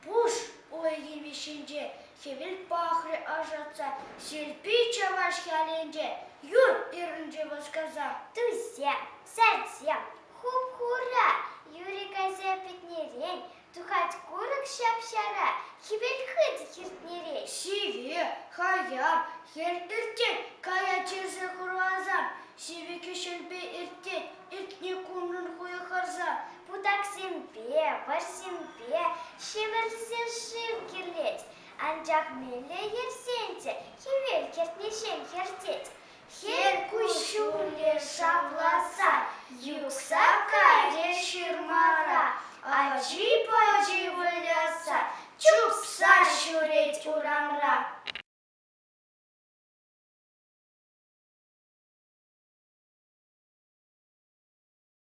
Пуш уйӑхӗн вӗҫӗнче хӗвел пӑхрӗ ӑшӑтса, Силпи чӑваш ялӗнче юр ирӗлчӗ васкаса. Тусем, садсем хуп-хура, юрӗ кайса пӗтнӗрен тухать курӑк ҫап-ҫара, хӗвел хытӑ хӗртнӗрен. Сивӗ, хаяр, хӗл иртет, каять чирсе хурласан, сивӗ кӗҫӗлпе иртет, иртнӗ кунӑн хуйхӑрса. Путаксемпе, варсемпе ҫӗмӗрсе шыв кӗрлет, анчах мӗнле йӗрсен те хӗвел хӗртнӗҫем хӗртет. Хӗл куҫҫулӗ шавласа юхса кайрӗ ҫырмара. Ачи